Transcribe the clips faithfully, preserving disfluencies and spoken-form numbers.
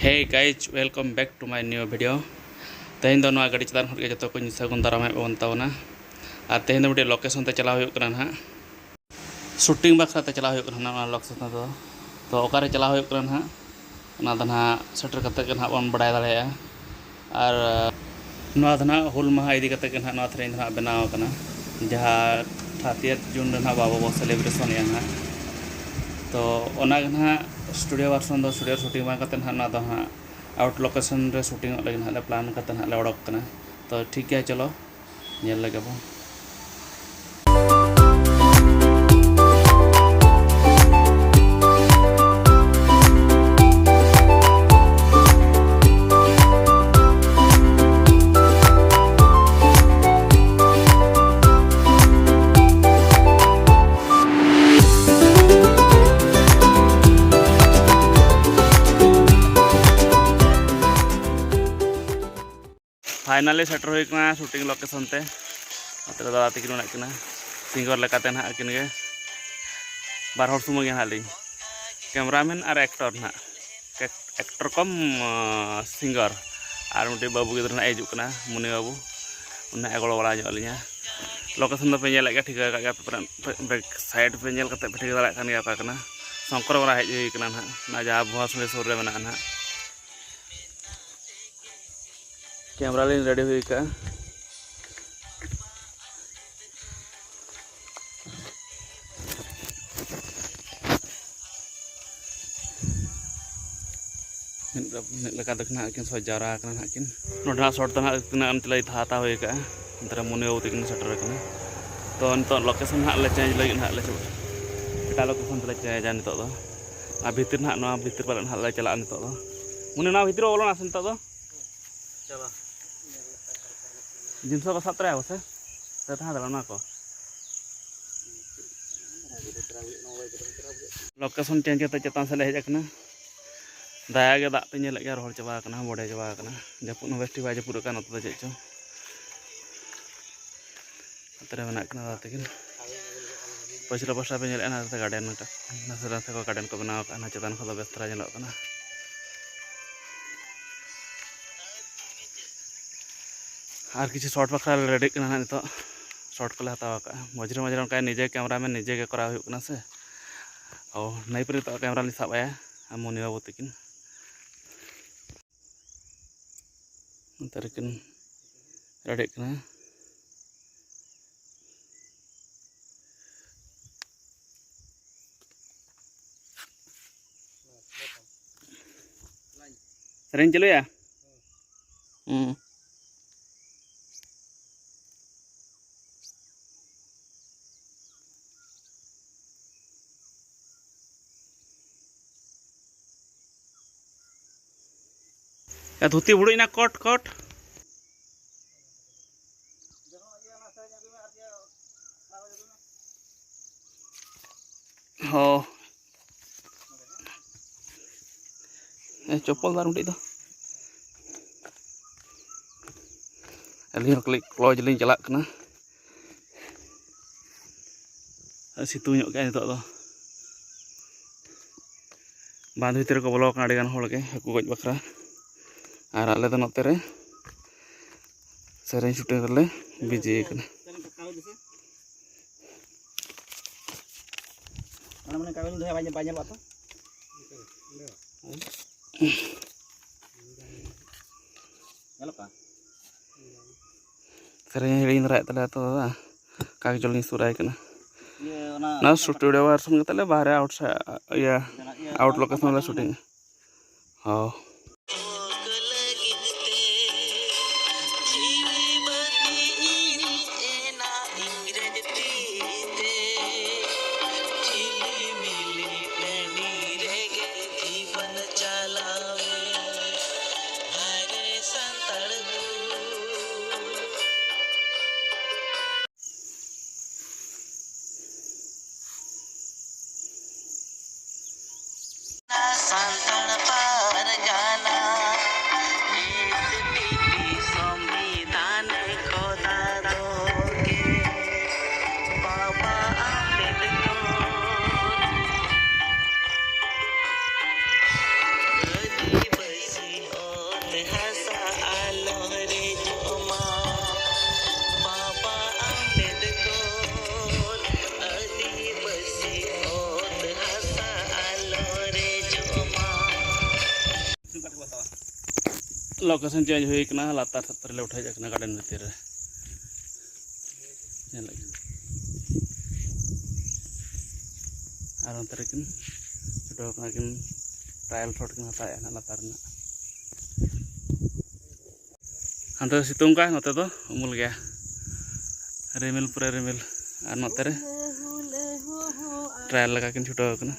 Hey guys, welcome back to my new video. ᱛᱮᱦᱮᱧ ᱫᱚ ᱱᱚᱣᱟ ᱜᱟᱹᱰᱤ ᱪᱮᱛᱟᱱ ᱠᱷᱚᱱ ᱜᱮ ᱡᱚᱛᱚ ᱠᱚᱧ ᱥᱟᱹᱜᱩᱱ ᱫᱟᱨᱟᱢᱮᱫ ᱵᱚᱱ ᱛᱟᱵᱚᱱᱟ᱾ ᱟᱨ ᱛᱮᱦᱮᱧ ᱫᱚ ᱢᱤᱫᱴᱮᱡ ᱞᱳᱠᱮᱥᱚᱱ ᱛᱮ ᱪᱟᱞᱟᱣ ᱦᱩᱭᱩᱜ ᱠᱟᱱᱟ ᱱᱟᱦᱟᱜ᱾ ᱥᱩᱴᱤᱝ ᱵᱟᱠᱷᱨᱟ ᱛᱮ ᱪᱟᱞᱟᱣ ᱦᱩᱭᱩᱜ ᱠᱟᱱᱟ ᱱᱟᱦᱟᱜ ᱱᱚᱣᱟ ᱞᱳᱠᱮᱥᱚᱱ ᱫᱚ᱾ ᱛᱚ ᱚᱠᱟᱨᱮ ᱪᱟᱞᱟᱣ ᱦᱩᱭᱩᱜ ᱠᱟᱱᱟ ᱱᱟᱦᱟᱜ, ᱚᱱᱟ ᱫᱚ ᱱᱟᱦᱟᱜ ᱥᱮᱴᱮᱨ ᱠᱟᱛᱮ ᱜᱮ ᱱᱟᱦᱟᱜ ᱵᱚᱱ ᱵᱟᱲᱟᱭ ᱫᱟᱲᱮᱭᱟᱜᱼᱟ᱾ ᱟᱨ ᱱᱚᱣᱟ ᱫᱚ ᱱᱟᱦᱟᱜ ᱦᱩᱞ ᱢᱟᱦᱟ ᱤᱫᱤ ᱠᱟᱛᱮ ᱜᱮ ᱱᱟᱦᱟᱜ ᱱᱚᱣᱟ ᱛᱮᱨᱮᱧ ᱫᱚ ᱱᱟᱦᱟᱜ ᱵᱮᱱᱟᱣ ᱟᱠᱟᱱᱟ, ᱡᱟᱦᱟᱸ ᱛᱷᱟᱨᱴᱤᱭᱮᱛᱷ ᱡᱩᱱ ᱨᱮ ᱱᱟᱦᱟᱜ ᱟᱵᱚ ᱵᱚ ᱥᱮᱞᱤᱵᱨᱮᱥᱚᱱᱮᱜᱼᱟ ᱱᱟᱦᱟᱜ᱾ ᱛᱚ ᱚᱱᱟ ᱜᱮ ᱱᱟᱦᱟᱜ ᱥᱴᱩᱰᱤᱭᱳ ᱵᱷᱟᱨᱥᱚᱱ ᱫᱚ ᱥᱴᱩᱰᱤᱭᱳ ᱥᱩᱴᱤᱝ ᱵᱟᱝ ᱠᱟᱛᱮ ᱱᱟᱦᱟᱜ ᱱᱚᱣᱟ ᱫᱚ ᱦᱟᱸᱜ ᱟᱣᱩᱴ ᱞᱳᱠᱮᱥᱚᱱ ᱨᱮ ᱥᱩᱴᱤᱝᱚᱜ ᱞᱟᱹᱜᱤᱫ ᱱᱟᱦᱟᱜ ᱞᱮ ᱯᱞᱟᱱ ᱠᱟᱛᱮ ᱱᱟᱦᱟᱜ ᱞᱮ ᱚᱰᱚᱠ ᱠᱟᱱᱟ᱾ ᱛᱚ ᱴᱷᱤᱠ ᱜᱮᱭᱟ, ᱪᱚᱞᱚ ᱧᱮᱞ ᱞᱮᱜᱮ ᱵᱚᱱ᱾ ᱯᱷᱟᱭᱱᱟᱞᱤ ᱥᱮᱴᱮᱨ ᱦᱩᱭ ᱠᱟᱱᱟ ᱥᱩᱴᱤᱝ ᱞᱳᱠᱮᱥᱚᱱ ᱛᱮ᱾ ᱱᱚᱛᱮ ᱨᱮ ᱫᱟᱫᱟ ᱛᱟᱹᱠᱤᱱ ᱢᱮᱱᱟᱜ ᱠᱤᱱᱟ, ᱥᱤᱝᱜᱟᱨ ᱞᱮᱠᱟᱛᱮ ᱱᱟᱦᱟᱜ ᱟᱹᱠᱤᱱ ᱜᱮ᱾ ᱵᱟᱨ ᱦᱚᱲ ᱥᱩᱢᱩᱝ ᱜᱮ ᱱᱟᱦᱟᱜ ᱞᱤᱧ, ᱠᱮᱢᱨᱟᱢᱮᱱ ᱟᱨ ᱮᱠᱴᱚᱨ ᱱᱟᱦᱟᱜ᱾ ᱮᱠ-, ᱮᱠᱴᱚᱨ ᱠᱚᱢ, ᱟᱸ, ᱥᱤᱝᱜᱟᱨ᱾ ᱟᱨ ᱢᱤᱫᱴᱤᱡ ᱵᱟᱹᱵᱩ ᱜᱤᱫᱽᱨᱟᱹ ᱱᱟᱦᱟᱜ ᱦᱤᱡᱩᱜ ᱠᱟᱱᱟ, ᱢᱩᱱᱤ ᱵᱟᱹᱵᱩ, ᱩᱱᱤ ᱱᱟᱦᱟᱜ ᱮ ᱜᱚᱲᱚ ᱵᱟᱲᱟ ᱧᱚᱜ ᱟᱹᱞᱤᱧᱟ᱾ ᱞᱳᱠᱮᱥᱚᱱ ᱫᱚᱯᱮ ᱧᱮᱞᱮᱫ ᱜᱮᱭᱟ, ᱴᱷᱤᱠᱟᱹ ᱟᱠᱟᱫ ᱜᱮᱭᱟ ᱯᱮ, ᱯᱮ, ᱵᱮᱠ ᱥᱟᱭᱤᱰ ᱯᱮ ᱧᱮᱞ ᱠᱟᱛᱮ ᱯᱮ ᱴᱷᱤᱠᱟᱹ ᱫᱟᱲᱮᱭᱟᱜ ᱠᱟᱱ ᱜᱮᱭᱟ ᱚᱠᱟ ᱠᱟᱱᱟ᱾ ᱥᱚᱝᱠᱚᱨ ᱚᱲᱟᱜ ᱦᱮᱡ ᱦᱩᱭ ᱠᱟᱱᱟ ᱱᱟᱦᱟᱜ, ᱚᱱᱟ ᱡᱟᱦᱟᱸ ᱵᱷᱩᱣᱟᱥᱩᱱᱤ ᱥᱩᱨ ᱨᱮ ᱢᱮᱱᱟᱜᱼᱟ ᱱᱟᱦᱟᱜ᱾ ᱠᱮᱢᱨᱟ ᱞᱤᱧ ᱨᱮᱰᱤ ᱦᱩᱭ ᱠᱟᱜᱼᱟ᱾ ᱢᱤᱫ ᱢᱤᱫ ᱞᱮᱠᱟ ᱛᱮ ᱱᱟᱦᱟᱜ ᱠᱤᱱ ᱥᱚᱡᱽ ᱡᱟᱣᱨᱟ ᱟᱠᱟᱱᱟ ᱱᱟᱦᱟᱜ ᱠᱤᱱ᱾ ᱱᱚᱰᱮ ᱱᱟᱦᱟᱜ ᱥᱚᱴ ᱫᱚ ᱱᱟᱦᱟᱜ ᱛᱤᱱᱟᱹᱜ ᱜᱟᱱ ᱛᱮᱞᱮ ᱦᱟᱛᱟᱣ ᱦᱩᱭ ᱠᱟᱜᱼᱟ᱾ ᱚᱱᱛᱮ ᱨᱮ ᱢᱩᱱᱤ ᱵᱟᱹᱵᱩ ᱛᱟᱹᱠᱤᱱ ᱥᱮᱴᱮᱨ ᱟᱠᱟᱱᱟ᱾ ᱛᱚ ᱱᱤᱛᱚᱜ ᱞᱳᱠᱮᱥᱚᱱ ᱱᱟᱦᱟᱜ ᱞᱮ ᱪᱮᱧᱡᱽ ᱞᱟᱹᱜᱤᱫ ᱱᱟᱦᱟᱜ ᱞᱮ ᱪᱟᱞᱟᱜᱼᱟ᱾ ᱮᱴᱟᱜ ᱞᱳᱠᱮᱥᱚᱱ ᱛᱮᱞᱮ ᱪᱮᱧᱡᱟ ᱱᱤᱛᱚᱜ ᱫᱚ᱾ ᱟᱨ ᱵᱷᱤᱛᱤᱨ ᱱᱟᱦᱟᱜ, ᱱᱚᱣᱟ ᱵᱷᱤᱛᱤᱨ ᱯᱟᱞᱮ ᱱᱟᱦᱟᱜ ᱞᱮ ᱪᱟᱞᱟᱜᱼᱟ ᱱᱤᱛᱚᱜ ᱫᱚ᱾ ᱢᱩᱱᱤ, ᱱᱚᱣᱟ ᱵᱷᱤᱛᱤᱨ ᱵᱚ ᱵᱚᱞᱚᱱᱟ ᱥᱮ ᱱᱤᱛᱚᱜ ᱫᱚ? ᱪᱚᱞᱚ᱾ ᱡᱤᱱᱤᱥ ᱠᱚ ᱥᱟᱵ ᱛᱚᱨᱟᱭᱟ ᱵᱚᱥᱮ? ᱥᱮ ᱛᱟᱦᱮᱸ ᱫᱟᱲᱮᱭᱟᱜᱼᱟ ᱚᱱᱟ ᱠᱚ? ᱞᱳᱠᱮᱥᱚᱱ ᱪᱮᱧᱡᱽ ᱠᱟᱛᱮ ᱪᱮᱛᱟᱱ ᱥᱮᱫ ᱞᱮ ᱦᱮᱡ ᱟᱠᱟᱱᱟ᱾ ᱫᱟᱭᱟ ᱜᱮ ᱫᱟᱜ ᱯᱮ ᱧᱮᱞᱮᱫ ᱜᱮᱭᱟ, ᱨᱚᱦᱚᱲ ᱪᱟᱵᱟ ᱟᱠᱟᱱᱟ, ᱵᱚᱰᱮ ᱪᱟᱵᱟ ᱟᱠᱟᱱᱟ᱾ ᱡᱟᱹᱯᱩᱫ ᱦᱚᱸ ᱵᱮᱥ ᱴᱷᱤᱠ ᱵᱟᱭ ᱡᱟᱹᱯᱩᱫ ᱟᱠᱟᱫ ᱱᱚᱛᱮ ᱫᱚ ᱪᱮᱫ ᱪᱚ᱾ ᱱᱚᱛᱮ ᱨᱮ ᱢᱮᱱᱟᱜ ᱠᱤᱱᱟ ᱫᱟᱫᱟ ᱛᱟᱹᱠᱤᱱ᱾ ᱯᱟᱹᱪᱷᱞᱟᱹ ᱯᱟᱥᱴᱟ ᱯᱮ ᱧᱮᱞᱮᱫᱼᱟ, ᱱᱟᱛᱮ ᱜᱟᱨᱰᱮᱱ ᱢᱤᱫᱴᱟᱝ, ᱱᱟᱥᱮ ᱱᱟᱥᱮ ᱠᱚ ᱜᱟᱨᱰᱮᱱ ᱠᱚ ᱵᱮᱱᱟᱣ ᱟᱠᱟᱫᱼᱟ, ᱚᱱᱟ ᱪᱮᱛᱟᱱ ᱠᱷᱚᱱ ᱫᱚ ᱵᱮᱥ ᱫᱷᱟᱨᱟ ᱧᱮᱞᱚᱜ ᱠᱟᱱᱟ᱾ ᱟᱨ ᱠᱤᱪᱷᱩ ᱥᱚᱴ ᱵᱟᱠᱷᱨᱟ ᱞᱮ ᱨᱮᱰᱤᱜ ᱠᱟᱱᱟ ᱱᱟᱦᱟᱜ ᱱᱤᱛᱚᱜ᱾ ᱥᱚᱴ ᱠᱚᱞᱮ ᱦᱟᱛᱟᱣ ᱟᱠᱟᱫᱼᱟ᱾ ᱢᱚᱡᱽᱨᱮ ᱢᱚᱡᱽᱨᱮ ᱚᱱᱠᱟ ᱱᱤᱡᱮ ᱠᱮᱢᱮᱨᱟᱢᱮᱱ ᱱᱤᱡᱮ ᱜᱮ ᱠᱚᱨᱟᱣ ᱦᱩᱭᱩᱜ ᱠᱟᱱᱟ ᱥᱮ᱾ ᱚ, ᱱᱟᱹᱭ ᱯᱮ ᱱᱤᱛᱚᱜ ᱠᱮᱢᱮᱨᱟ ᱞᱤᱧ ᱥᱟᱵ ᱟᱭᱟ, ᱟᱨ ᱢᱩᱱᱤ ᱵᱟᱹᱵᱩ ᱛᱟᱹᱠᱤᱱ᱾ ᱱᱚᱛᱮ ᱨᱮᱠᱤᱱ ᱨᱮᱰᱤᱜ ᱠᱟᱱᱟ᱾ ᱥᱮᱨᱮᱧ ᱪᱟᱹᱞᱩᱭᱟ? ᱦᱩᱸ᱾ ᱭᱟ ᱫᱷᱩᱛᱤ ᱵᱷᱩᱲᱩᱡ ᱮᱱᱟ, ᱠᱚᱴ, ᱠᱚᱴ᱾ ᱦᱚᱸ᱾ ᱮ, ᱪᱚᱯᱯᱚᱞ ᱫᱚ ᱟᱨ ᱢᱤᱫᱴᱤᱡ ᱫᱚ᱾ ᱟᱹᱞᱤᱧ ᱦᱚᱸ ᱠᱟᱹᱴᱤᱡ ᱞᱚᱡᱽ ᱞᱤᱧ ᱪᱟᱞᱟᱜ ᱠᱟᱱᱟ᱾ ᱥᱤᱛᱩᱝ ᱧᱚᱜ ᱠᱮᱜᱼᱟᱭ ᱱᱤᱛᱚᱜ ᱫᱚ᱾ ᱵᱟᱸᱫᱷ ᱵᱷᱤᱛᱨᱤ ᱨᱮᱠᱚ ᱵᱚᱞᱚ ᱟᱠᱟᱱᱟ ᱟᱹᱰᱤ ᱜᱟᱱ ᱦᱚᱲ ᱜᱮ ᱦᱟᱹᱠᱩ ᱜᱚᱡ ᱵᱟᱠᱷᱨᱟ᱾ ᱟᱨ ᱟᱞᱮ ᱫᱚ ᱱᱚᱛᱮ ᱨᱮ ᱥᱮᱨᱮᱧ ᱥᱩᱴᱤᱝ ᱨᱮᱞᱮ ᱵᱤᱡᱤ ᱟᱠᱟᱱᱟ᱾ ᱚᱱᱟ ᱢᱟᱱᱮ ᱠᱟᱜᱚᱡᱽ ᱫᱚᱦᱚᱭᱟ, ᱵᱟᱭ ᱧᱮᱞ-, ᱵᱟᱭ ᱧᱮᱞᱚᱜᱼᱟ ᱛᱚ? ᱧᱮᱞᱚᱜ ᱠᱟᱱᱟ? ᱥᱮᱨᱮᱧ ᱦᱤᱲᱤᱧ ᱫᱷᱟᱨᱟᱭᱮᱫ ᱛᱟᱞᱮᱭᱟ ᱛᱚ ᱫᱟᱫᱟ, ᱚᱠᱟ ᱜᱮ ᱪᱚᱞᱤᱧ ᱥᱩᱨᱟᱭ ᱠᱟᱱᱟ᱾ ᱤᱭᱟᱹ, ᱚᱱᱟ ᱚᱱᱟ ᱥᱴᱩᱰᱤᱭᱳ ᱵᱟᱨ ᱥᱮᱱ ᱠᱟᱛᱮ ᱞᱮ ᱵᱟᱦᱨᱮ ᱟᱣᱩᱴᱥᱟᱭᱤᱰ, ᱤᱭᱟᱹ, ᱚᱱᱟ ᱤᱭᱟᱹ, ᱟᱣᱩᱴ ᱚᱱᱟ ᱞᱳᱠᱮᱥᱚᱱ ᱞᱮ ᱯᱟᱸᱪ ᱥᱩᱴᱤᱝᱟ᱾ ᱦᱚᱸ᱾ Location change ᱦᱩᱭ ᱠᱟᱱᱟ, ᱞᱟᱛᱟᱨ ᱥᱮᱫ ᱨᱮᱞᱮ ᱩᱴᱷᱟᱹᱣ ᱠᱟᱱᱟ garden ᱵᱷᱤᱛᱤᱨ ᱨᱮ᱾ ᱧᱮᱞᱮᱫ ᱠᱟᱱᱟ᱾ ᱟᱨ ᱚᱱᱛᱮ ᱨᱮᱠᱤᱱ ᱪᱷᱩᱴᱟᱹᱣ ᱠᱟᱱᱟ ᱠᱤᱱ, trial shot ᱠᱤᱱ ᱦᱟᱛᱟᱣᱮᱫᱼᱟ ᱱᱟᱜ ᱞᱟᱛᱟᱨ ᱨᱮᱱᱟᱜ᱾ ᱦᱟᱱᱛᱮ ᱫᱚ ᱥᱤᱛᱩᱝ ᱠᱟᱜᱼᱟ, ᱱᱚᱛᱮ ᱫᱚ ᱩᱢᱩᱞ ᱜᱮᱭᱟ᱾ ᱨᱤᱢᱤᱞ ᱯᱩᱨᱟᱹ ᱨᱤᱢᱤᱞ᱾ ᱟᱨ ᱱᱚᱛᱮ ᱨᱮ trial ᱞᱮᱠᱟ ᱠᱤᱱ ᱪᱷᱩᱴᱟᱹᱣ ᱠᱟᱱᱟ᱾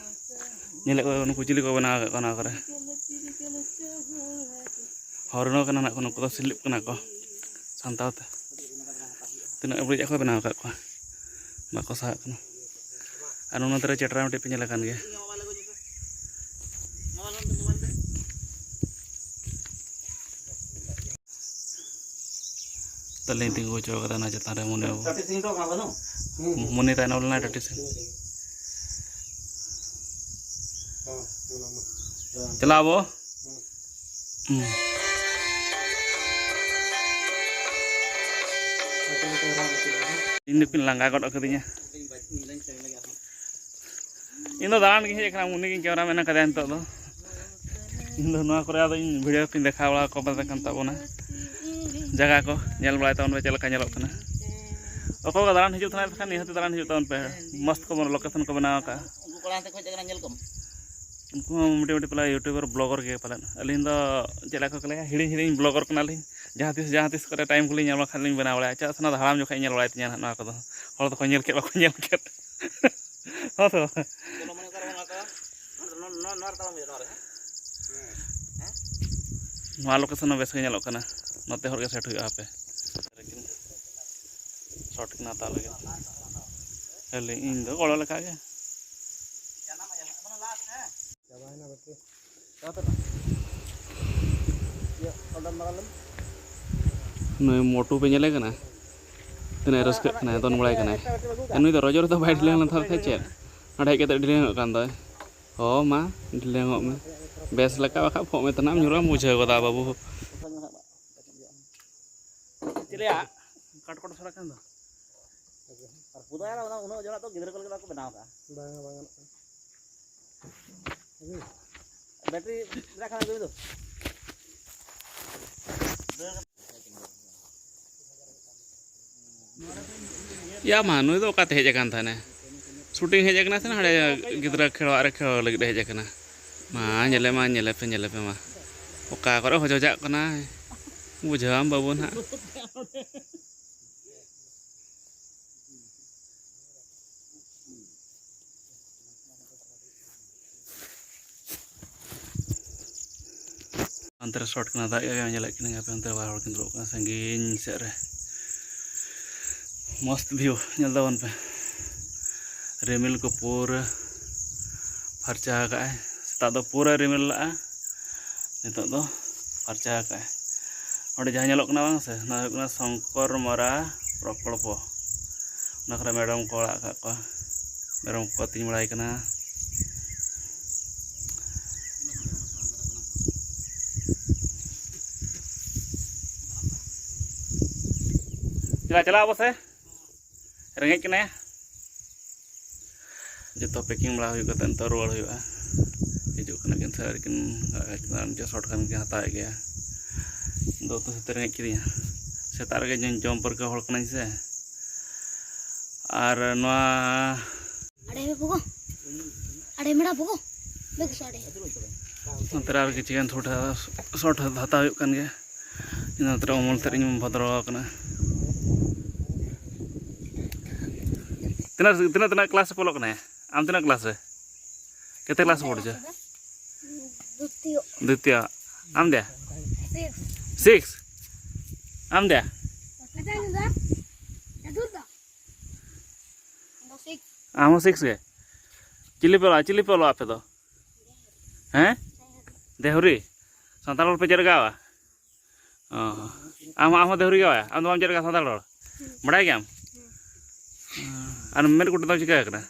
ᱧᱮᱞᱮᱫ ᱠᱚᱣᱟ ᱱᱩᱠᱩ ᱪᱤᱞᱤ ᱠᱚ ᱵᱮᱱᱟᱣ ᱟᱠᱟᱫ ᱠᱚᱣᱟ ᱱᱚᱣᱟ ᱠᱚᱨᱮ᱾ ᱦᱚᱨᱱᱚ ᱠᱟᱱᱟ ᱱᱟᱜ ᱠᱚ, ᱱᱩᱠᱩ ᱫᱚ ᱥᱤᱞᱤᱯ ᱠᱟᱱᱟ ᱠᱚ ᱥᱟᱱᱛᱟᱲ ᱛᱮ᱾ ᱛᱤᱱᱟᱹᱜ ᱵᱟᱹᱲᱤᱡ ᱠᱚ ᱵᱮᱱᱟᱣ ᱟᱠᱟᱫ ᱠᱚᱣᱟ, ᱵᱟᱠᱚ ᱥᱟᱦᱟᱜ ᱠᱟᱱᱟ᱾ ᱟᱨ ᱚᱱᱟ ᱫᱷᱟᱨᱮ ᱪᱮᱴᱨᱟ ᱢᱤᱫᱴᱤᱡ ᱯᱮ ᱧᱮᱞ ᱟᱠᱟᱱ ᱜᱮᱭᱟ᱾ ᱛᱟᱦᱞᱮᱧ ᱛᱤᱸᱜᱩ ᱦᱚᱪᱚ ᱠᱟᱫᱟ ᱚᱱᱟ ᱪᱮᱛᱟᱱ ᱨᱮ ᱢᱚᱱᱤ ᱵᱟᱹᱵᱩ᱾ ᱴᱟᱴᱤ ᱥᱤᱝ ᱫᱚ ᱚᱱᱟ ᱵᱟᱹᱱᱩᱜ? ᱢᱚᱱᱤ ᱛᱟᱭᱱᱚᱢ ᱞᱮᱱᱟ ᱴᱟᱴᱤ ᱥᱤᱝ᱾ ᱪᱟᱞᱟᱜ ᱟᱵᱚ᱾ ᱦᱩᱸ᱾ ᱤᱧ ᱫᱚᱠᱤᱱ ᱞᱟᱸᱜᱟ ᱜᱚᱫ ᱠᱟᱹᱫᱤᱧᱟ᱾ ᱤᱧ ᱫᱚ ᱫᱟᱬᱟᱱ ᱜᱤᱧ ᱦᱮᱡ ᱟᱠᱟᱱᱟ, ᱩᱱᱤ ᱜᱤᱧ cameraman ᱟᱠᱟᱫᱮᱭᱟ ᱱᱤᱛᱚᱜ ᱫᱚ᱾ ᱤᱧ ᱫᱚ ᱱᱚᱣᱟ ᱠᱚᱨᱮ ᱟᱫᱚ ᱤᱧ video ᱠᱚᱧ ᱫᱮᱠᱷᱟᱣ ᱵᱟᱲᱟ ᱟᱠᱚ ᱠᱟᱱ ᱛᱟᱵᱚᱱᱟ, ᱡᱟᱭᱜᱟ ᱠᱚ ᱧᱮᱞ ᱵᱟᱲᱟᱭ ᱛᱟᱵᱚᱱ ᱯᱮ ᱪᱮᱫ ᱞᱮᱠᱟ ᱧᱮᱞᱚᱜ ᱠᱟᱱᱟ᱾ ᱚᱠᱚᱭ ᱠᱚ ᱫᱟᱬᱟᱱ ᱦᱤᱡᱩᱜ ᱥᱟᱱᱟᱭᱮᱫ ᱠᱷᱟᱱ ᱱᱤᱦᱟᱹᱛ ᱫᱟᱬᱟᱱ ᱦᱤᱡᱩᱜ ᱛᱟᱵᱚᱱ ᱯᱮ, ᱢᱚᱥᱛ ᱠᱚ location ᱠᱚ ᱵᱮᱱᱟᱣ ᱟᱠᱟᱫᱼᱟ᱾ ᱩᱱᱠᱩ ᱠᱚᱲᱟ ᱦᱟᱱᱛᱮ ᱠᱚ ᱦᱮᱡ ᱟᱠᱟᱱᱟ, ᱧᱮᱞ ᱠᱚᱢ᱾ ᱩᱱᱠᱩ ᱦᱚᱸ ᱢᱚᱴᱟᱢᱩᱴᱤ ᱯᱟᱞᱮ YouTuber blogger ᱜᱮ ᱯᱟᱞᱮᱱ᱾ ᱟᱹᱞᱤᱧ ᱫᱚ ᱪᱮᱫ ᱞᱮᱠᱟ ᱠᱚ ᱞᱟᱹᱭᱟ, ᱦᱤᱲᱤᱧ ᱦᱤᱲᱤᱧ blogger ᱠᱟᱱᱟᱞᱤᱧ᱾ ᱡᱟᱦᱟᱸ ᱛᱤᱥ ᱡᱟᱦᱟᱸ ᱛᱤᱥ ᱠᱚᱨᱮ time ᱠᱚᱞᱤᱧ ᱧᱟᱢ ᱞᱮᱠᱷᱟᱱ ᱞᱤᱧ ᱵᱮᱱᱟᱣ ᱵᱟᱲᱟᱭᱟ᱾ ᱪᱮᱫᱟᱜ ᱥᱮ ᱚᱱᱟ ᱫᱚ ᱦᱟᱲᱟᱢ ᱡᱚᱠᱷᱚᱡ ᱤᱧ ᱧᱮᱞ ᱵᱟᱲᱟᱭ ᱛᱤᱧᱟ ᱱᱟᱦᱟᱜ ᱱᱚᱣᱟ ᱠᱚᱫᱚ, ᱦᱚᱲ ᱫᱚᱠᱚ ᱧᱮᱞ ᱠᱮᱫ ᱵᱟᱠᱚ ᱧᱮᱞ ᱠᱮᱫ᱾ ᱦᱚᱸ ᱥᱮ ᱵᱟᱝ? ᱱᱚᱣᱟ location ᱦᱚᱸ ᱵᱮᱥ ᱜᱮ ᱧᱮᱞᱚᱜ ᱠᱟᱱᱟ, ᱱᱚᱛᱮ ᱦᱚᱲ ᱜᱮ set ᱦᱩᱭᱩᱜᱼᱟ ᱦᱟᱯᱮ᱾ Shot ᱠᱤᱱ ᱦᱟᱛᱟᱣ ᱞᱟᱹᱜᱤᱫ᱾ ᱟᱹᱞᱤᱧ, ᱤᱧ ᱫᱚ ᱜᱚᱲᱚ ᱞᱮᱠᱟ ᱜᱮ᱾ ᱱᱩᱭ ᱢᱚᱴᱩ ᱯᱮ ᱧᱮᱞᱮ ᱠᱟᱱᱟ? ᱛᱤᱱᱟᱹᱜ ᱨᱟᱹᱥᱠᱟᱹᱜ ᱠᱟᱱᱟᱭ, ᱫᱚᱱ ᱵᱟᱲᱟᱭ ᱠᱟᱱᱟᱭ᱾ ᱱᱩᱭ ᱫᱚ ᱨᱚᱡᱚ ᱨᱮᱫᱚ ᱵᱟᱭ ᱰᱷᱤᱞᱟᱹᱝ ᱞᱮᱱ ᱛᱟᱦᱮᱸ ᱠᱷᱟᱡ ᱪᱮᱫ? ᱱᱚᱸᱰᱮ ᱦᱮᱡ ᱠᱟᱛᱮ ᱰᱷᱤᱞᱟᱹᱝᱚᱜ ᱠᱟᱱ ᱫᱚᱭ᱾ ᱦᱚᱸ ᱢᱟ, ᱰᱷᱤᱞᱟᱹᱝᱚᱜ ᱢᱮ᱾ ᱵᱮᱥ ᱞᱮᱠᱟ ᱵᱟᱠᱷᱟᱡ ᱯᱷᱚᱜ ᱢᱮ ᱛᱟᱱᱟᱜ ᱮᱢ ᱧᱩᱨᱩᱜᱼᱟ, ᱵᱩᱡᱷᱟᱹᱣ ᱜᱚᱫᱟ ᱵᱟᱹᱵᱩ᱾ ᱪᱮᱫ ᱞᱮᱭᱟ? ᱠᱟᱴᱠᱚᱴ ᱥᱟᱞᱟᱜ ᱠᱟᱱ ᱫᱚ᱾ ᱟᱨ ᱯᱩᱨᱟᱹ ᱚᱱᱟ ᱩᱱᱟᱹᱜ ᱡᱚᱲᱟ ᱫᱚ ᱜᱤᱫᱽᱨᱟᱹ ᱠᱚ ᱞᱟᱹᱜᱤᱫ ᱵᱟᱠᱚ ᱵᱮᱱᱟᱣ ᱠᱟᱜᱼᱟ᱾ ᱵᱟᱝ, ᱵᱟᱝ ᱜᱟᱱᱚᱜ ᱠᱟᱱᱟ᱾ ᱵᱮᱴᱨᱤ ᱢᱮᱱᱟᱜ ᱠᱷᱟᱱ ᱟᱹᱜᱩᱭ ᱢᱮ ᱫᱩ᱾ ᱭᱟ ᱢᱟ, ᱱᱩᱭ ᱫᱚ ᱚᱠᱟᱛᱮ ᱦᱮᱡ ᱟᱠᱟᱱ ᱛᱟᱦᱮᱱᱟ? ᱥᱩᱴᱤᱝ ᱦᱮᱡ ᱟᱠᱟᱱᱟ ᱥᱮ ᱦᱟᱸᱰᱮ ᱜᱤᱫᱽᱨᱟᱹ ᱠᱷᱮᱲᱣᱟᱜ ᱨᱮ ᱠᱷᱮᱲᱣᱟᱹ ᱞᱟᱹᱜᱤᱫ ᱮ ᱦᱮᱡ ᱟᱠᱟᱱᱟ? ᱢᱟ ᱧᱮᱞᱮ ᱢᱟ, ᱧᱮᱞᱮ ᱯᱮ, ᱧᱮᱞᱮ ᱯᱮ ᱢᱟ, ᱚᱠᱟ ᱠᱚᱨᱮ ᱦᱚᱡᱚᱡᱟᱜ ᱠᱟᱱᱟᱭ, ᱵᱩᱡᱷᱟᱹᱣᱟᱢ ᱵᱟᱹᱵᱩ ᱱᱟᱦᱟᱜ᱾ ᱚᱱᱛᱮ ᱨᱮ ᱥᱚᱴ ᱠᱟᱱᱟ, ᱫᱟᱜ ᱜᱮ ᱧᱮᱞᱮᱫ ᱠᱤᱱᱟ ᱦᱟᱯᱮ, ᱚᱱᱛᱮ ᱨᱮ ᱵᱟᱨ ᱦᱚᱲ ᱠᱤᱱ ᱫᱩᱲᱩᱵ ᱠᱟᱱᱟ ᱥᱟᱺᱜᱤᱧ ᱥᱮᱫ ᱨᱮ᱾ ᱢᱚᱥᱛ ᱵᱷᱤᱭᱩ ᱧᱮᱞ ᱛᱟᱵᱚᱱ ᱯᱮ, ᱨᱤᱢᱤᱞ ᱠᱚ ᱯᱩᱨᱟᱹ ᱯᱷᱟᱨᱪᱟ ᱟᱠᱟᱫᱼᱟᱭ᱾ ᱥᱮᱛᱟᱜ ᱫᱚ ᱯᱩᱨᱟᱹ ᱨᱤᱢᱤᱞ ᱞᱟᱜᱼᱟ, ᱱᱤᱛᱚᱜ ᱫᱚ ᱯᱷᱟᱨᱪᱟ ᱟᱠᱟᱫᱼᱟᱭ᱾ ᱚᱸᱰᱮ ᱡᱟᱦᱟᱸ ᱧᱮᱞᱚᱜ ᱠᱟᱱᱟ ᱵᱟᱝ ᱥᱮ, ᱚᱱᱟ ᱦᱩᱭᱩᱜ ᱠᱟᱱᱟ ᱥᱚᱝᱠᱚᱨ ᱢᱚᱨᱟ ᱯᱨᱚᱠᱚᱞᱯᱚ᱾ ᱚᱱᱟ ᱠᱚᱨᱮ ᱢᱮᱨᱚᱢ ᱠᱚ ᱟᱲᱟᱜ ᱟᱠᱟᱫ ᱠᱚᱣᱟ, ᱢᱮᱨᱚᱢ ᱠᱚᱠᱚ ᱟᱹᱛᱤᱧ ᱵᱟᱲᱟᱭ ᱠᱟᱱᱟ᱾ ᱪᱟᱞᱟᱜ, ᱪᱟᱞᱟᱜ ᱟᱵᱚ ᱥᱮ, ᱨᱮᱸᱜᱮᱡ ᱠᱟᱱᱟᱭᱟ᱾ ᱡᱚᱛᱚ ᱯᱮᱠᱤᱝ ᱵᱟᱲᱟ ᱦᱩᱭᱩᱜ ᱠᱟᱛᱮ ᱱᱤᱛᱚᱜ ᱨᱩᱣᱟᱹᱲ ᱦᱩᱭᱩᱜᱼᱟ᱾ ᱦᱤᱡᱩᱜ ᱠᱟᱱᱟ ᱠᱤᱱ ᱥᱮ ᱟᱹᱣᱨᱤ ᱠᱤᱱ, ᱥᱚᱴ ᱠᱷᱟᱱ ᱠᱤᱱ ᱦᱟᱛᱟᱣᱮᱫ ᱜᱮᱭᱟ᱾ ᱫᱚ ᱩᱛᱩ ᱥᱟᱛᱮ ᱨᱮᱸᱜᱮᱡ ᱠᱤᱫᱤᱧᱟ᱾ ᱥᱮᱛᱟᱜ ᱨᱮᱜᱮ ᱡᱚᱢ, ᱡᱚᱢ ᱯᱟᱹᱨᱠᱟᱹᱣ ᱦᱚᱲ ᱠᱟᱹᱱᱟᱹᱧ ᱥᱮ᱾ ᱟᱨ ᱱᱚᱣᱟ ᱟᱲᱮ ᱢᱮ ᱵᱚᱜᱚ᱾ ᱟᱲᱮ ᱢᱮᱲᱟ ᱵᱚᱜᱚ᱾ ᱵᱮᱜᱽ ᱥᱚ ᱟᱲᱮ᱾ ᱱᱚᱛᱮ ᱨᱮ ᱟᱨ ᱠᱤᱪᱷᱩ ᱜᱟᱱ ᱥᱚᱴ, ᱥᱚᱴ ᱦᱟᱛᱟᱣ ᱦᱩᱭᱩᱜ ᱠᱟᱱ ᱜᱮᱭᱟ᱾ ᱤᱧ ᱱᱚᱛᱮ ᱨᱮ ᱩᱢᱩᱞ ᱥᱮᱫ ᱤᱧ ᱵᱷᱚᱫᱨᱚ ᱟᱠᱟᱱᱟ᱾ ᱛᱤᱱᱟᱹᱜ, ᱛᱤᱱᱟᱹᱜ, ᱛᱤᱱᱟᱹᱜ ᱠᱞᱟᱥ ᱨᱮ ᱯᱮ ᱚᱞᱚᱜ ᱠᱟᱱᱟ? ᱟᱢ ᱛᱤᱱᱟᱹᱜ ᱠᱞᱟᱥ ᱨᱮ? ᱠᱮᱛᱮ ᱠᱞᱟᱥ ᱨᱮ ᱯᱚᱲᱪᱷᱚ? ᱫᱩᱛᱤᱭᱚ᱾ ᱫᱩᱛᱤᱭᱚ᱾ ᱟᱢ ᱫᱮ? ᱥᱤᱠᱥ᱾ ᱥᱤᱠᱥ? ᱟᱢ ᱫᱮ? ᱪᱟᱹᱛᱩᱨᱛᱷᱚ᱾ ᱟᱢ ᱦᱚᱸ ᱥᱤᱠᱥ ᱜᱮ? ᱪᱤᱞᱤ ᱯᱮ ᱚᱞᱚᱜᱼᱟ, ᱪᱤᱞᱤ ᱯᱮ ᱚᱞᱚᱜᱼᱟ ᱟᱯᱮ ᱫᱚ? ᱦᱮᱸ? ᱫᱮᱦᱩᱨᱤ? ᱥᱟᱱᱛᱟᱲ ᱨᱚᱲ ᱯᱮ ᱪᱮᱫ ᱞᱮᱠᱟᱣᱟ? ᱚ᱾ ᱟᱢ ᱦᱚᱸ, ᱟᱢ ᱦᱚᱸ ᱫᱮᱦᱩᱨᱤ ᱜᱮ ᱵᱟᱭᱟ? ᱟᱢ ᱫᱚ ᱵᱟᱢ ᱪᱮᱫ ᱞᱮᱠᱟ ᱥᱟᱱᱛᱟᱲ ᱨᱚᱲ? ᱵᱟᱲᱟᱭ ᱜᱮᱭᱟᱢ? ᱟᱨ ᱢᱮᱫ ᱠᱩᱴᱤ ᱫᱚ ᱪᱤᱠᱟᱹ ᱟᱠᱟᱱᱟ?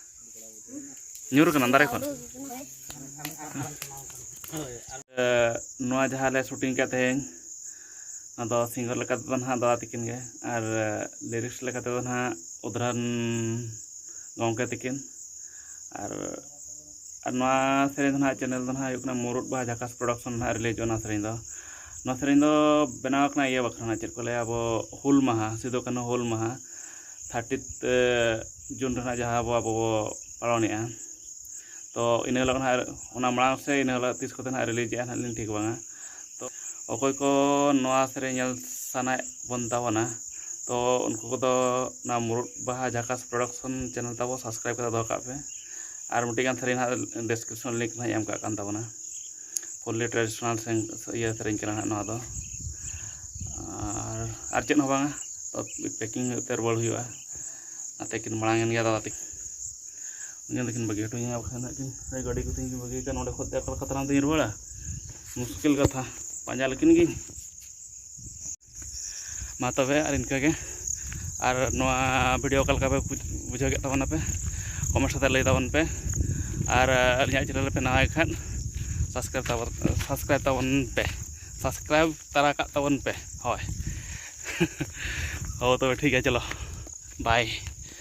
ᱧᱩᱨ ᱟᱠᱟᱱᱟ ᱫᱟᱨᱮ ᱠᱷᱚᱱ? ᱮ, ᱱᱚᱣᱟ ᱡᱟᱦᱟᱸ ᱞᱮ ᱥᱩᱴᱤᱝ ᱠᱟᱫ ᱛᱮᱦᱮᱧ, ᱚᱱᱟ ᱫᱚ ᱥᱤᱝᱜᱟᱨ ᱞᱮᱠᱟ ᱛᱮᱫᱚ ᱱᱟᱦᱟᱜ ᱫᱟᱫᱟ ᱛᱟᱹᱠᱤᱱ ᱜᱮ, ᱟᱨ, ᱮ, ᱞᱤᱨᱤᱠᱥ ᱞᱮᱠᱟ ᱛᱮᱫᱚ ᱱᱟᱦᱟᱜ ᱩᱫᱷᱨᱟᱱ ᱜᱚᱢᱠᱮ ᱛᱟᱹᱠᱤᱱ᱾ ᱟᱨ, ᱟᱨ ᱱᱚᱣᱟ ᱥᱮᱨᱮᱧ ᱫᱚ ᱱᱟᱦᱟᱜ ᱪᱮᱱᱮᱞ ᱫᱚ ᱱᱟᱦᱟᱜ ᱦᱩᱭᱩᱜ ᱠᱟᱱᱟ ᱢᱩᱨᱩᱫ ᱵᱟᱦᱟ ᱡᱷᱟᱠᱟᱥ ᱯᱨᱚᱰᱟᱠᱥᱚᱱ ᱱᱟᱦᱟᱜ ᱨᱤᱞᱤᱡᱚᱜᱼᱟ ᱱᱚᱣᱟ ᱥᱮᱨᱮᱧ ᱫᱚ᱾ ᱱᱚᱣᱟ ᱥᱮᱨᱮᱧ ᱫᱚ ᱵᱮᱱᱟᱣ ᱠᱟᱱᱟ ᱤᱭᱟᱹ ᱵᱟᱠᱷᱨᱟ, ᱪᱮᱫ ᱠᱚ ᱞᱟᱹᱭᱟ, ᱟᱵᱚ ᱦᱩᱞ ᱢᱟᱦᱟ, ᱥᱤᱫᱩ ᱠᱟᱹᱱᱦᱩ ᱦᱩᱞ ᱢᱟᱦᱟ, ᱛᱷᱟᱨᱴᱤᱛᱷ ᱡᱩᱱ ᱨᱮᱱᱟᱜ ᱡᱟᱦᱟᱸ ᱟᱵᱚ ᱟᱵᱚ ᱵᱚ ᱯᱟᱞᱚᱱᱮᱜᱼᱟ᱾ ᱛᱚ ᱤᱱᱟᱹ ᱦᱤᱞᱳᱜ ᱱᱟᱦᱟᱜ, ᱚᱱᱟ ᱢᱟᱲᱟᱝ ᱥᱮ ᱤᱱᱟᱹ ᱦᱤᱞᱳᱜ ᱛᱤᱥ ᱠᱚᱛᱮ ᱱᱟᱦᱟᱜ ᱨᱤᱞᱤᱡᱽ ᱮᱜᱼᱟ ᱱᱟᱦᱟᱜ ᱞᱤᱧ ᱴᱷᱤᱠ ᱵᱟᱝᱟ᱾ ᱛᱚ ᱚᱠᱚᱭ ᱠᱚ ᱱᱚᱣᱟ ᱥᱮᱨᱮᱧ ᱧᱮᱞ ᱥᱟᱱᱟᱭᱮᱫ ᱵᱚᱱ ᱛᱟᱵᱚᱱᱟ, ᱛᱚ ᱩᱱᱠᱩ ᱠᱚᱫᱚ ᱚᱱᱟ ᱢᱩᱨᱩᱫ ᱵᱟᱦᱟ ᱡᱷᱟᱠᱟᱥ ᱯᱨᱚᱰᱟᱠᱥᱚᱱ ᱪᱮᱱᱮᱞ ᱛᱟᱵᱚ ᱥᱟᱵᱥᱠᱨᱟᱭᱤᱵ ᱠᱟᱛᱮ ᱫᱚᱦᱚ ᱠᱟᱜ ᱯᱮ᱾ ᱟᱨ ᱢᱤᱫᱴᱤᱡ ᱜᱟᱱ ᱥᱮᱨᱮᱧ ᱱᱟᱦᱟᱜ ᱰᱮᱥᱠᱨᱤᱯᱥᱚᱱ ᱞᱤᱝᱠ ᱱᱟᱦᱟᱜ ᱮᱢ ᱠᱟᱜ ᱠᱟᱱ ᱛᱟᱵᱚᱱᱟ᱾ ᱯᱷᱩᱞᱞᱤ ᱴᱨᱮᱰᱤᱥᱚᱱᱟᱞ ᱥᱮ-, ᱤᱭᱟᱹ ᱥᱮᱨᱮᱧ ᱠᱟᱱᱟ ᱱᱟᱦᱟᱜ ᱱᱚᱣᱟ ᱫᱚ᱾ ᱟᱨ, ᱟᱨ ᱪᱮᱫ ᱦᱚᱸ ᱵᱟᱝᱟ, ᱛᱚ ᱯᱮᱠᱤᱝ ᱦᱩᱭᱩᱜ ᱛᱮ ᱨᱩᱣᱟᱹᱲ ᱦᱩᱭᱩᱜᱼᱟ᱾ ᱱᱟᱛᱮ ᱠᱤᱱ ᱢᱟᱲᱟᱝ ᱮᱱ ᱜᱮᱭᱟ ᱫᱟᱫᱟ ᱛᱟᱹᱠᱤᱱ᱾ ᱩᱱᱤ ᱫᱚᱠᱤᱱ ᱵᱟᱹᱜᱤ ᱦᱚᱴᱚ ᱤᱧᱟ, ᱵᱟᱠᱷᱟᱱ ᱦᱟᱸᱜ ᱠᱤᱱ ᱜᱟᱹᱰᱤ ᱠᱚᱛᱮ ᱠᱤᱱ ᱵᱟᱹᱜᱤ ᱠᱟᱜᱼᱟ᱾ ᱱᱚᱸᱰᱮ ᱠᱷᱚᱱ ᱛᱮ ᱚᱠᱟ ᱞᱮᱠᱟ ᱛᱟᱲᱟᱢ ᱛᱮᱧ ᱨᱩᱣᱟᱹᱲᱟ? ᱢᱩᱥᱠᱤᱞ ᱠᱟᱛᱷᱟ, ᱯᱟᱸᱡᱟ ᱞᱮᱠᱤᱱ ᱜᱤᱧ᱾ ᱢᱟ ᱛᱚᱵᱮ, ᱟᱨ ᱤᱱᱠᱟᱹ ᱜᱮ᱾ ᱟᱨ ᱱᱚᱣᱟ ᱵᱷᱤᱰᱤᱭᱳ ᱚᱠᱟ ᱞᱮᱠᱟ ᱯᱮ ᱵᱩᱡᱽ-, ᱵᱩᱡᱷᱟᱹᱣ ᱠᱮᱫ ᱛᱟᱵᱚᱱᱟ ᱯᱮ, ᱠᱚᱢᱮᱱᱴ ᱠᱟᱛᱮ ᱞᱟᱹᱭ ᱛᱟᱵᱚᱱ ᱯᱮ᱾ ᱟᱨ ᱟᱹᱞᱤᱧᱟᱜ ᱪᱮᱱᱮᱞ ᱨᱮᱯᱮ ᱱᱟᱣᱟ ᱜᱮ ᱠᱷᱟᱱ, ᱥᱟᱵᱥᱠᱨᱟᱭᱤᱵ ᱛᱟᱵᱚᱱ, ᱥᱟᱵᱥᱠᱨᱟᱭᱤᱵ ᱛᱟᱵᱚᱱ ᱯᱮ, ᱥᱟᱵᱥᱠᱨᱟᱭᱤᱵ ᱛᱟᱨᱟ ᱠᱟᱜ ᱛᱟᱵᱚᱱ ᱯᱮ᱾ ᱦᱳᱭ᱾ ᱦᱳᱭ, ᱛᱚᱵᱮ ᱴᱷᱤᱠ ᱜᱮᱭᱟ, ᱪᱚᱞᱚ, ᱵᱟᱭ᱾